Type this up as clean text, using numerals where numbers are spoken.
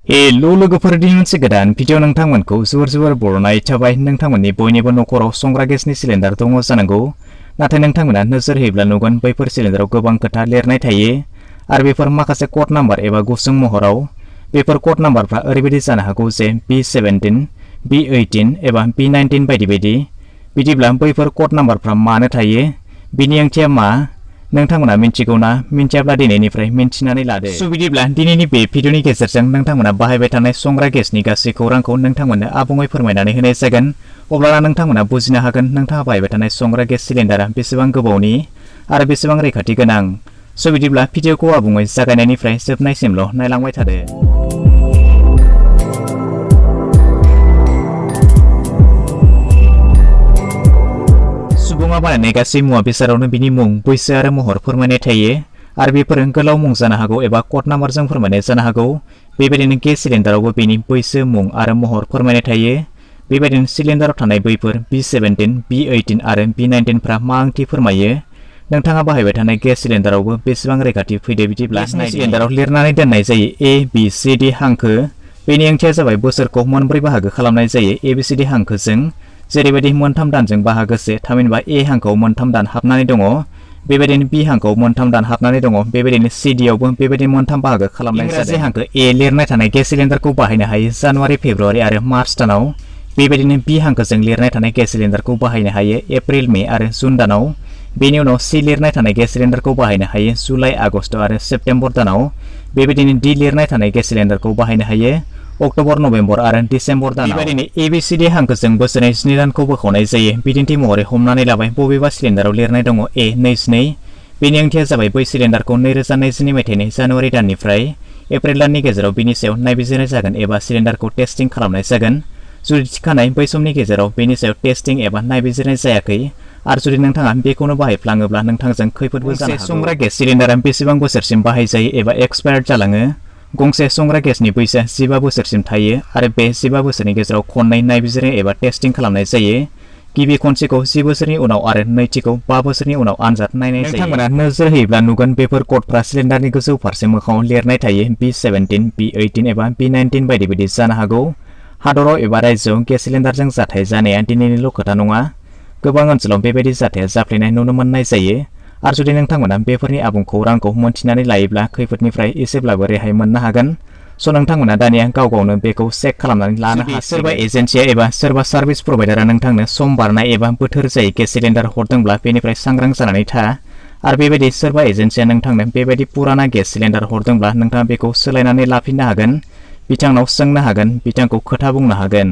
Hello लोगोफोरनि मोनसे गोदान भिडिअ नोंथांमोनखौ जोबोर बरायनाय थाबाय। नोंथांमोननि बयनिबो नखराव संग्रा गेसनि सिलिन्डार दङ जानांगौ, नाथाय नोंथांमोना नोजोर होयोब्ला नुगोन बैफोर सिलिन्डाराव गोबां खोथा लिरनाय थायो आरो बेफोर माखासे कोड नाम्बार एबा गुसुं महराव। बेफोर कोड नाम्बारफ्रा ओरैबायदि जानो हागौ जे B17, B18 एबा B19 बायदि बायदि। बिदिब्ला बैफोर कोड नाम्बारफ्रा मानो थायो, बिनि ओंथिया मा, नोंथांमोना मिन्थिगौना? मिन्थियाब्ला दिनैनिफ्राय मिन्थिनानै लादो। स' बिदिब्ला दिनैनि बे भिडिअनि गेजेरजों नोंथांमोना बाहायबाय थानाय संग्रा गेसनि गासै खौरांखौ नोंथांमोननो आबुङै फोरमायनानै होनाय जागोन। अब्ला नोंथांमोना बुजिनो हागोन नोंथाङा बाहायबाय थानाय संग्रा गेस सिलिन्डारा बेसेबां गोबावनि आरो बेसेबां रैखाथि गोनां। स' बिदिब्ला भिडिअखौ आबुङै जागायनायनिफ्राय जोबनायसिमल' नायलांबाय थादो। सुबुङा बानायनाय गासै मुवा बेसादावनो बिनि मुं, बैसो आरो महर फोरमायनाय थायो आरो बेफोर गोलाव मुं जानो हागौ एबा क'ड नाम्बारजों फोरमायनाय जानो हागौ। बेबायदिनो गेस सिलिन्डारावबो बेनि बैसो, मुं आरो महर फोरमायनाय थायो। बेबायदिनो सिलिन्डाराव थानाय बैफोर B17, B18 आरो B19 फ्रा मा ओंथि फोरमायो, नोंथाङा बाहायबाय थानाय गेस सिलिन्डारावबो बेसेबां रैखाथि फैदो बिदिब्ला सिलिन्डाराव लिरनानै दोननाय जायो ABCD हांखो। बेनि ओंथिया जाबाय बोसोरखौ मोनब्रै बाहागो खालामनाय जायो ABCD हांखोजों। जेरैबायदि मोनथाम दानजों बाहागोसे, थामहिनबा A हांखोआव मोनथाम दान हाबनानै दङ, बेबायदिनो B हांखोआव मोनथाम दान हाबनानै दङ, बेबायदिनो CDआवबो बेबायदि मोनथाम बाहागो खालामनाय जादों। इंराजि हांखो A लिरनाय थानाय गेस सिलिन्डारखौ बाहायनो हायो जानुवारि, फेब्रुवारि आरो मार्च दानाव। बेबायदिनो B हांखोजों लिरनाय थानाय गेस सिलिन्डारखौ बाहायनो हायो एप्रिल, मे आरो जुन दानाव। बेनि उनाव C लिरनाय थानाय गेस सिलिन्डारखौ बाहायनो हायो जुलाइ, आगस्त आरो सेप्तेम्बर दानाव। बेबायदिनो D लिरनाय थानाय गेस सिलिन्डारखौ बाहायनो हायो अक्ट'बर, नभेम्बर आरो डिसेम्बर दानाव। बेबायदिनो ABCD हांखोजों बोसोरनि 7 दानखौ बोखावनाय जायो। बिदिन्थि महरै हमनानै लाबाय बबेबा सिलिन्डाराव लिरनाय दङ A22। बेनि ओंथिया जाबाय बै सिलिन्डारखौ 2022 मायथाइनि जानुवारि दाननिफ्राय एप्रिल दाननि गेजेराव बिनि सायाव नायबिजिरनाय जागोन एबा सिलिन्डारखौ टेस्टिं खालामनाय जागोन। जुदि थिखानाय बै समनि गेजेराव बेनि सायाव टेस्टिं एबा नायबिजिरनाय जायाखै आरो जुदि नोंथाङा बेखौनो बाहायफ्लाङोब्ला नोंथांजों खैफोदबो जानो हागौ। संग्रा गेस सिलिन्डारा बेसेबां बोसोरसिम बाहायजायो एबा एक्सपायार्ड जालाङो? गंसे संग्रा गेसनि बैसोआ 15 बोसोरसिम थायो आरो बे 15 बोसोरनि गेजेराव खननै नायबिजिरनाय एबा टेस्टिं खालामनाय जायो। गिबि खनसेखौ 10 बोसोरनि उनाव आरो नैथिखौ 5 बोसोरनि उनाव आनजाद नायनाय जायो। नोंथांमोना नोजोर होयोब्ला नुगोन बेफोर क'डफ्रा सिलिन्डारनि गोजौ फारसे मोखाङाव लिरनाय थायो। B17, B18 एबा B19 बायदि बायदि जानो हागौ। हादराव एबा रायजोआव गेस सिलिन्डारजों जाथाय जानाया दिनैनिल' खोथा नङा। गोबां ओनसोलाव बेबायदि जाथाया जाफ्लेनाय नुनो मोननाय जायो आरो जुदि नोंथांमोना बेफोरनि आबुं खौरांखौ मोनथिनानै लायोब्ला खैफोदनिफ्राय एसेब्लाबो रेहाय मोननो हागोन। स' नोंथांमोना दानिया गाव गावनो बेखौ चेक खालामनानै लानो हासिगोन। सोरबा एजेन्सिया एबा सोरबा सार्भिस प्रभाइडारा नोंथांनो सम बारनाय एबा बोथोर जायै गेस सिलिन्डार हरदोंब्ला बेनिफ्राय सांग्रां जानानै था। आरो बेबायदि सोरबा एजेन्सिया नोंथांनो बेबायदि पुराना गेस सिलिन्डार हरदोंब्ला नोंथाङा बेखौ सोलायनानै लाफिननो हागोन, बिथांनाव सोंनो हागोन, बिथांखौ खोथा बुंनो हागोन।